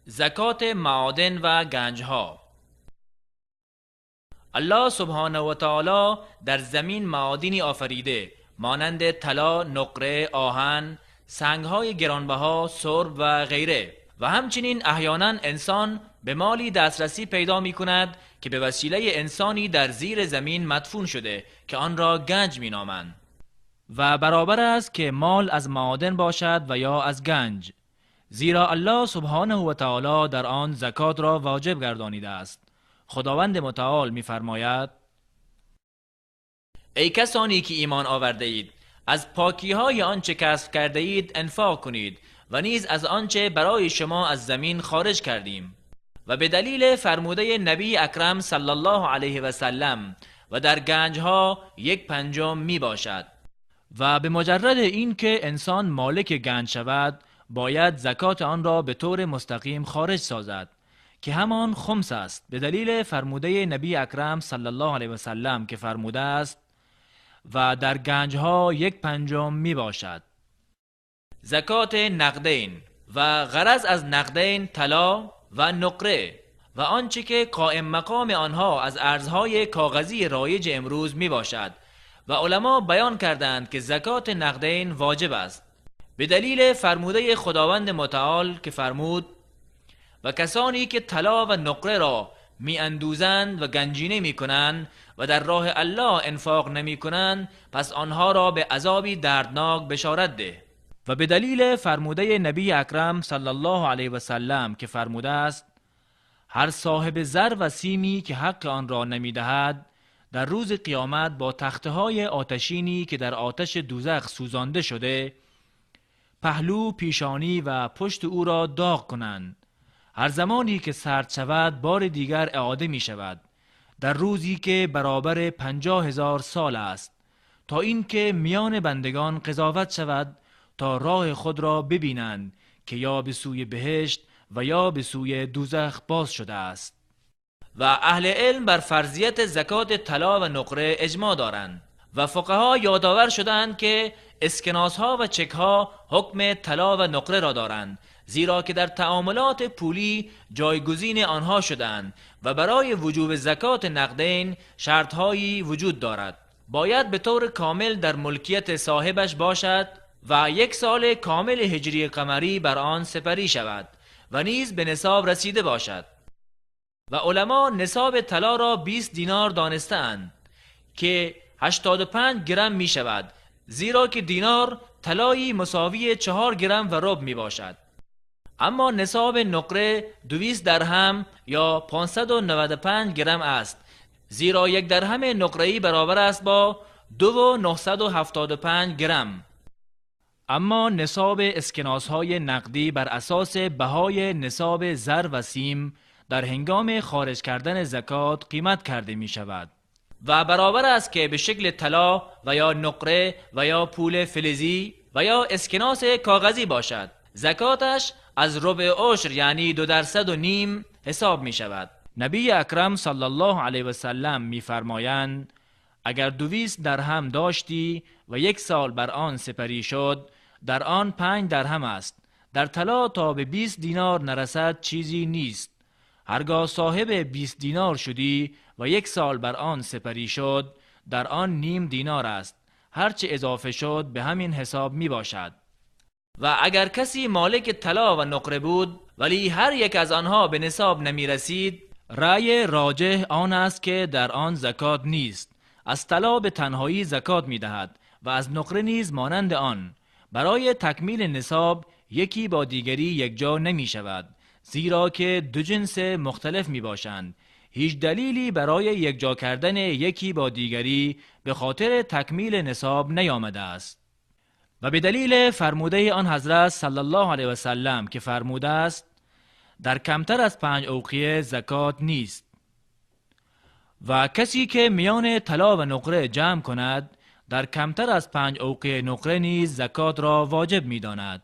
زکات معادن و گنجها. الله سبحانه و تعالی در زمین معادنی آفریده مانند طلا، نقره، آهن، سنگهای گرانبها، سرب و غیره، و همچنین احیانا انسان به مالی دسترسی پیدا می کند که به وسیله انسانی در زیر زمین مدفون شده که آن را گنج می نامند. و برابر است که مال از معادن باشد و یا از گنج، زیرا الله سبحانه و تعالی در آن زکات را واجب گردانیده است. خداوند متعال می‌فرماید: ای کسانی که ایمان آورده اید، از پاکی‌های آنچه کسب کرده اید انفاق کنید و نیز از آنچه برای شما از زمین خارج کردیم. و به دلیل فرموده نبی اکرم صلی الله علیه و سلم: و در گنجها 1/5 می باشد. و به مجرد این که انسان مالک گنج شود، باید زکات آن را به طور مستقیم خارج سازد که همان خمس است، به دلیل فرموده نبی اکرم صلی الله علیه و سلم که فرموده است: و در گنجها 1/5 می باشد. زکات نقدین و غرض از نقدین طلا و نقره و آنچه که قائم مقام آنها از ارزهای کاغذی رایج امروز می باشد. و علما بیان کردند که زکات نقدین واجب است، به دلیل فرموده خداوند متعال که فرمود: و کسانی که طلا و نقره را می اندوزند و گنجینه می کنند و در راه الله انفاق نمی کنند، پس آنها را به عذابی دردناک بشارت ده. و به دلیل فرموده نبی اکرم صلی الله علیه و سلم که فرموده است: هر صاحب زر و سیمی که حق آن را نمی دهد، در روز قیامت با تختهای آتشینی که در آتش دوزخ سوزانده شده، پهلو، پیشانی و پشت او را داغ کنند. هر زمانی که سرد شود بار دیگر اعاده می شود، در روزی که برابر 50,000 سال است، تا اینکه میان بندگان قضاوت شود تا راه خود را ببینند که یا به سوی بهشت و یا به سوی دوزخ باز شده است. و اهل علم بر فرضیت زکات طلا و نقره اجماع دارند و فقها یادآور شدند که اسکناس‌ها و چک‌ها حکم طلا و نقره را دارند، زیرا که در تعاملات پولی جایگزین آنها شدند و برای وجوب زکات نقدین شرطهایی وجود دارد. باید به طور کامل در ملکیت صاحبش باشد و 1 سال کامل هجری قمری بر آن سپری شود و نیز به نصاب رسیده باشد. و علما نصاب طلا را 20 دینار دانستند که 85 گرم می شود، زیرا که دینار طلایی مساوی 4 گرم و ربع می باشد. اما نصاب نقره 200 درهم یا 595 گرم است، زیرا 1 درهم نقره‌ای برابر است با 2.975 گرم. اما نصاب اسکناس‌های نقدی بر اساس بهای نصاب زر و سیم در هنگام خارج کردن زکات قیمت کرده می شود و برابر است که به شکل طلا و یا نقره و یا پول فلزی و یا اسکناس کاغذی باشد. زکاتش از ربع عشر یعنی 2.5% حساب می شود. نبی اکرم صلی الله علیه و سلم می فرمایند: اگر 200 درهم داشتی و 1 سال بر آن سپری شد، در آن 5 درهم است. در طلا تا به 20 دینار نرسد چیزی نیست. هرگاه صاحب 20 دینار شدی و 1 سال بر آن سپری شد، در آن نیم دینار است. هرچه اضافه شد به همین حساب می باشد. و اگر کسی مالک طلا و نقره بود ولی هر یک از آنها به نصاب نمی رسید، رأی راجح آن است که در آن زکات نیست. از طلا به تنهایی زکات می دهد و از نقره نیز مانند آن. برای تکمیل نصاب یکی با دیگری یکجا نمی شود، زیرا که دو جنس مختلف می باشند. هیچ دلیلی برای یکجا کردن یکی با دیگری به خاطر تکمیل نصاب نیامده است. و به دلیل فرموده آن حضرت صلی الله علیه و سلم که فرموده است: در کمتر از 5 اوقیه زکات نیست. و کسی که میان طلا و نقره جمع کند، در کمتر از 5 اوقیه نقره نیز زکات را واجب می داند.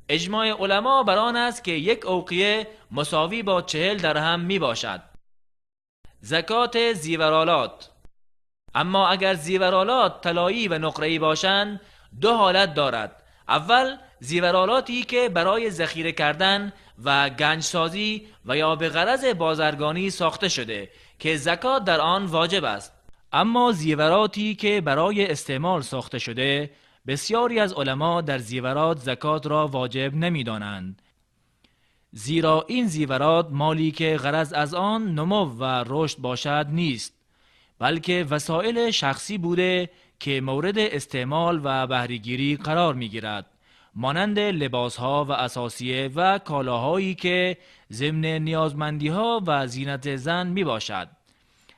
اجماع علما بر آن است که 1 اوقیه مساوی با 40 درهم می باشد. زکات زیورآلات. اما اگر زیورآلات طلایی و نقره‌ای باشند، 2 حالت دارد. اول، زیورالاتی که برای ذخیره کردن و گنجسازی و یا به غرض بازرگانی ساخته شده که زکات در آن واجب است. اما زیوراتی که برای استعمال ساخته شده، بسیاری از علما در زیورات زکات را واجب نمی‌دانند، زیرا این زیورات مالی که غرض از آن نمو و رشد باشد نیست، بلکه وسایل شخصی بوده که مورد استعمال و بهره‌گیری قرار می‌گیرد، مانند لباسها و اساسیه و کالاهایی که ضمن نیازمندیها و زینت زن می‌باشد.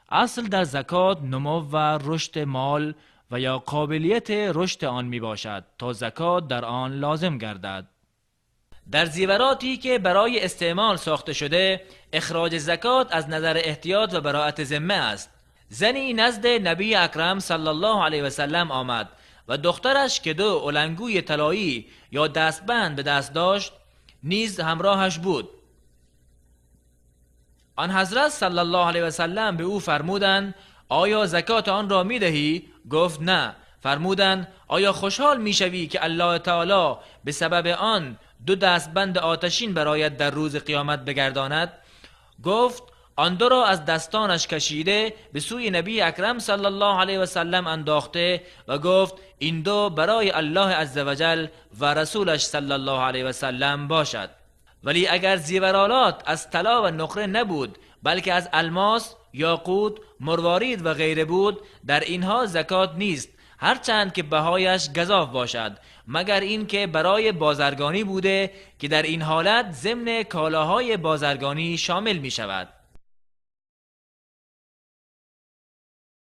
اصل در زکات نمو و رشد مال و یا قابلیت رشد آن می‌باشد تا زکات در آن لازم گردد. در زیوراتی که برای استعمال ساخته شده، اخراج زکات از نظر احتیاط و براءت ذمه است. زنی نزد نبی اکرم صلی الله علیه و سلم آمد و دخترش که 2 النگوی طلایی یا دستبند به دست داشت نیز همراهش بود. آن حضرت صلی الله علیه و سلم به او فرمودند: آیا زکات آن را می دهی؟ گفت: نه. فرمودند: آیا خوشحال می شوی که الله تعالی به سبب آن 2 دستبند آتشین برایت در روز قیامت بگرداند؟ گفت: آن دو را از دستانش کشیده به سوی نبی اکرم صلی الله علیه و سلم انداخته و گفت: این دو برای الله عزوجل و رسولش صلی الله علیه و سلم باشد. ولی اگر زیورآلات از طلا و نقره نبود، بلکه از الماس، یاقوت، مروارید و غیره بود، در اینها زکات نیست، هرچند که بهایش گزاف باشد، مگر اینکه برای بازرگانی بوده که در این حالت ضمن کالاهای بازرگانی شامل می شود.